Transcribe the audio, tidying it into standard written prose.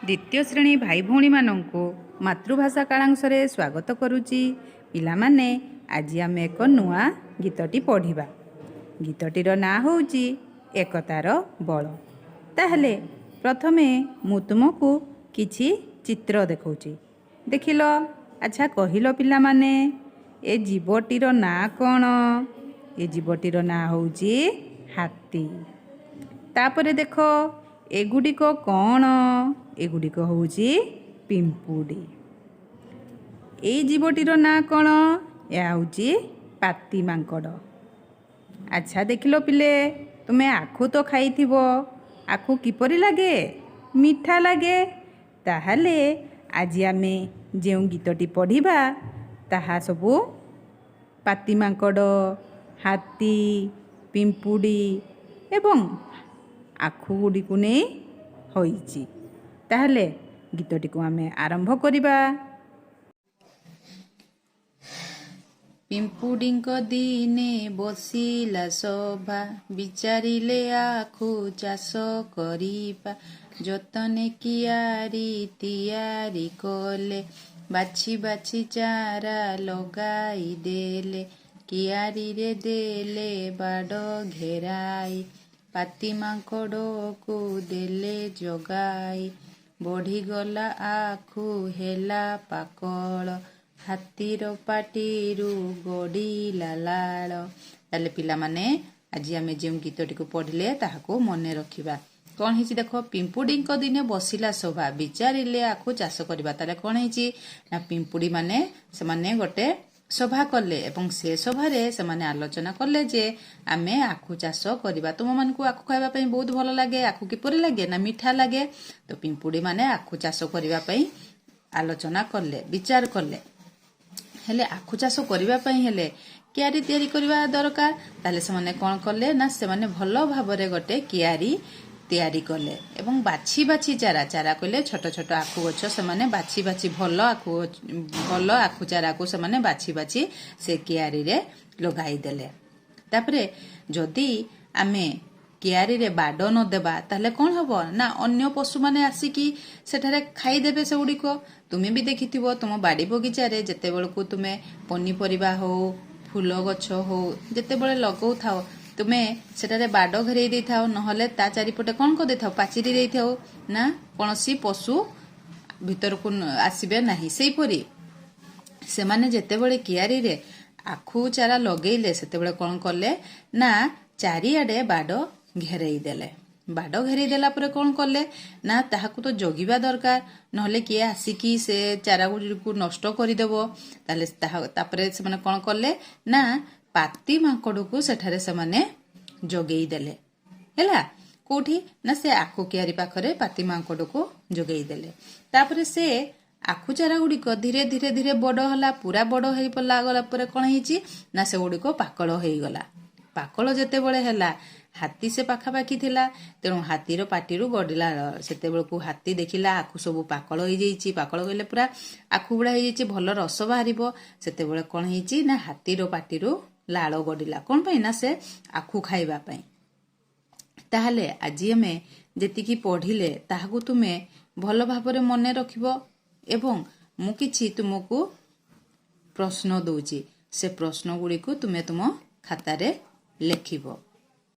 ଦ୍ୱିତୀୟ ଶ୍ରେଣୀ ଭାଇ ଭଉଣୀମାନଙ୍କୁ ମାତୃଭାଷା କାଳାଂଶରେ ସ୍ୱାଗତ କରୁଛି। ପିଲାମାନେ, ଆଜି ଆମେ ଏକ ନୂଆ ଗୀତଟି ପଢ଼ିବା। ଗୀତଟିର ନାଁ ହେଉଛି ଏକତାର ବଳ। ତାହେଲେ ପ୍ରଥମେ ମୁଁ ତୁମକୁ କିଛି ଚିତ୍ର ଦେଖାଉଛି, ଦେଖିଲ। ଆଚ୍ଛା କହିଲ ପିଲାମାନେ, ଏ ଜୀବଟିର ନାଁ କ'ଣ? ଏ ଜୀବଟିର ନାଁ ହେଉଛି ହାତୀ। ତାପରେ ଦେଖ, ଏଗୁଡ଼ିକ କ'ଣ? ଏଗୁଡ଼ିକ ହେଉଛି ପିମ୍ପୁଡ଼ି। ଏଇ ଜୀବଟିର ନାଁ କ'ଣ? ଏହା ହେଉଛି ପାତି ମାଙ୍କଡ଼। ଆଚ୍ଛା ଦେଖିଲ ପିଲେ, ତୁମେ ଆଖୁ ତ ଖାଇଥିବ। ଆଖୁ କିପରି ଲାଗେ? ମିଠା ଲାଗେ। ତାହେଲେ ଆଜି ଆମେ ଯେଉଁ ଗୀତଟି ପଢ଼ିବା, ତାହା ସବୁ ପାତି ମାଙ୍କଡ଼, ହାତୀ, ପିମ୍ପୁଡ଼ି ଏବଂ ଆଖୁ ଗୁଡ଼ିକୁ ନେଇ ହୋଇଛି। ତାହେଲେ ଗୀତଟିକୁ ଆମେ ଆରମ୍ଭ କରିବା। ପିମ୍ପୁଡ଼ିଙ୍କ ଦିନେ ବସିଲା ସଭା, ବିଚାରିଲେ ଆଖୁ ଚାଷ କରିବା। ଯତନେ କିଆରି ତିଆରି କଲେ, ବାଛି ବାଛି ଚାରା ଲଗାଇ ଦେଲେ। କିଆରିରେ ଦେଲେ ବାଡ଼ ଘେରାଇ, ପାତି ମାଙ୍କଡ଼କୁ ଦେଲେ ଜଗାଇ। ବଢ଼ିଗଲା ଆଖୁ, ହେଲା ପାକଳ, ହାତୀର ପାଟିରୁ ଗଡ଼ିଲା ଲାଳ। ତାହେଲେ ପିଲାମାନେ, ଆଜି ଆମେ ଯେଉଁ ଗୀତଟିକୁ ପଢ଼ିଲେ, ତାହାକୁ ମନେ ରଖିବା। କ'ଣ ହେଇଛି ଦେଖ। ପିମ୍ପୁଡ଼ିଙ୍କ ଦିନେ ବସିଲା ସଭା, ବିଚାରିଲେ ଆଖୁ ଚାଷ କରିବା। ତାହେଲେ କ'ଣ ହେଇଛି ନା, ପିମ୍ପୁଡ଼ି ମାନେ ସେମାନେ ଗୋଟେ ସଭା କଲେ ଏବଂ ସେ ସଭାରେ ସେମାନେ ଆଲୋଚନା କଲେ ଯେ ଆମେ ଆଖୁ ଚାଷ କରିବା। ତୁମମାନଙ୍କୁ ଆଖୁ ଖାଇବା ପାଇଁ ବହୁତ ଭଲ ଲାଗେ। ଆଖୁ କିପରି ଲାଗେ ନା, ମିଠା ଲାଗେ। ତ ପିମ୍ପୁଡ଼ି ମାନେ ଆଖୁ ଚାଷ କରିବା ପାଇଁ ଆଲୋଚନା କଲେ, ବିଚାର କଲେ। ହେଲେ ଆଖୁ ଚାଷ କରିବା ପାଇଁ ହେଲେ କିଆରି ତିଆରି କରିବା ଦରକାର। ତାହେଲେ ସେମାନେ କ'ଣ କଲେ ନା, ସେମାନେ ଭଲ ଭାବରେ ଗୋଟେ କିଆରି ତିଆରି କଲେ ଏବଂ ବାଛି ବାଛି ଚାରା, ଚାରା କହିଲେ ଛୋଟ ଛୋଟ ଆଖୁ ଗଛ, ସେମାନେ ବାଛି ବାଛି ଭଲ ଆଖୁ ଚାରାକୁ ସେମାନେ ବାଛି ବାଛି ସେ କିଆରିରେ ଲଗାଇଦେଲେ। ତାପରେ ଯଦି ଆମେ କିଆରିରେ ବାଡ଼ ନ ଦେବା, ତାହେଲେ କ'ଣ ହବ ନା, ଅନ୍ୟ ପଶୁମାନେ ଆସିକି ସେଠାରେ ଖାଇଦେବେ ସେଗୁଡ଼ିକ। ତୁମେ ବି ଦେଖିଥିବ, ତୁମ ବାଡ଼ି ବଗିଚାରେ ଯେତେବେଳକୁ ତୁମେ ପନିପରିବା ହଉ, ଫୁଲ ଗଛ ହଉ, ଯେତେବେଳେ ଲଗାଉଥାଅ, ତୁମେ ସେଠାରେ ବାଡ଼ ଘେରେଇ ଦେଇଥାଅ, ନହେଲେ ତା ଚାରିପଟେ କ'ଣ କରିଦେଇଥାଅ? ପାଚିରି ଦେଇଥାଉ ନା, କୌଣସି ପଶୁ ଭିତରକୁ ଆସିବେ ନାହିଁ। ସେହିପରି ସେମାନେ ଯେତେବେଳେ କିଆରିରେ ଆଖୁ ଚାରା ଲଗେଇଲେ, ସେତେବେଳେ କ'ଣ କଲେ ନା, ଚାରିଆଡ଼େ ବାଡ଼ ଘେରେଇ ଦେଲେ। ବାଡ଼ ଘେରେଇ ଦେଲା ପରେ କ'ଣ କଲେ ନା, ତାହାକୁ ତ ଜଗିବା ଦରକାର, ନହେଲେ କିଏ ଆସିକି ସେ ଚାରା ଗୁଡ଼ିକୁ ନଷ୍ଟ କରିଦେବ। ତାହେଲେ ତାହା ତାପରେ ସେମାନେ କ'ଣ କଲେ ନା, ପାତି ମାଙ୍କଡ଼କୁ ସେଠାରେ ସେମାନେ ଜଗେଇ ଦେଲେ। ହେଲା, କୋଉଠି ନା, ସେ ଆଖୁ କିଆରି ପାଖରେ ପାତି ମାଙ୍କଡ଼କୁ ଯୋଗେଇ ଦେଲେ। ତାପରେ ସେ ଆଖୁ ଚାରା ଗୁଡ଼ିକ ଧୀରେ ଧୀରେ ଧୀରେ ବଡ଼ ହେଲା। ପୁରା ବଡ଼ ହେଇ ଗଲା ପରେ କ'ଣ ହେଇଛି ନା, ସେଗୁଡ଼ିକ ପାକଳ ହେଇଗଲା। ପାକଳ ଯେତେବେଳେ ହେଲା, ହାତୀ ସେ ପାଖାପାଖି ଥିଲା, ତେଣୁ ହାତୀର ପାଟିରୁ ଗଡ଼ିଲା। ସେତେବେଳକୁ ହାତୀ ଦେଖିଲା ଆଖୁ ସବୁ ପାକଳ ହେଇଯାଇଛି। ପାକଳ କହିଲେ ପୁରା ଆଖୁ ଗୁଡ଼ା ହେଇଯାଇଛି, ଭଲ ରସ ବାହାରିବ। ସେତେବେଳେ କ'ଣ ହେଇଛି ନା, ହାତୀର ପାଟିରୁ ଲାଳ ଗଡ଼ିଲା। କ'ଣ ପାଇଁ ନା, ସେ ଆଖୁ ଖାଇବା ପାଇଁ। ତାହେଲେ ଆଜି ଆମେ ଯେତିକି ପଢ଼ିଲେ, ତାହାକୁ ତୁମେ ଭଲ ଭାବରେ ମନେ ରଖିବ ଏବଂ ମୁଁ କିଛି ତୁମକୁ ପ୍ରଶ୍ନ ଦଉଛି, ସେ ପ୍ରଶ୍ନ ଗୁଡ଼ିକୁ ତୁମେ ତୁମ ଖାତାରେ ଲେଖିବ।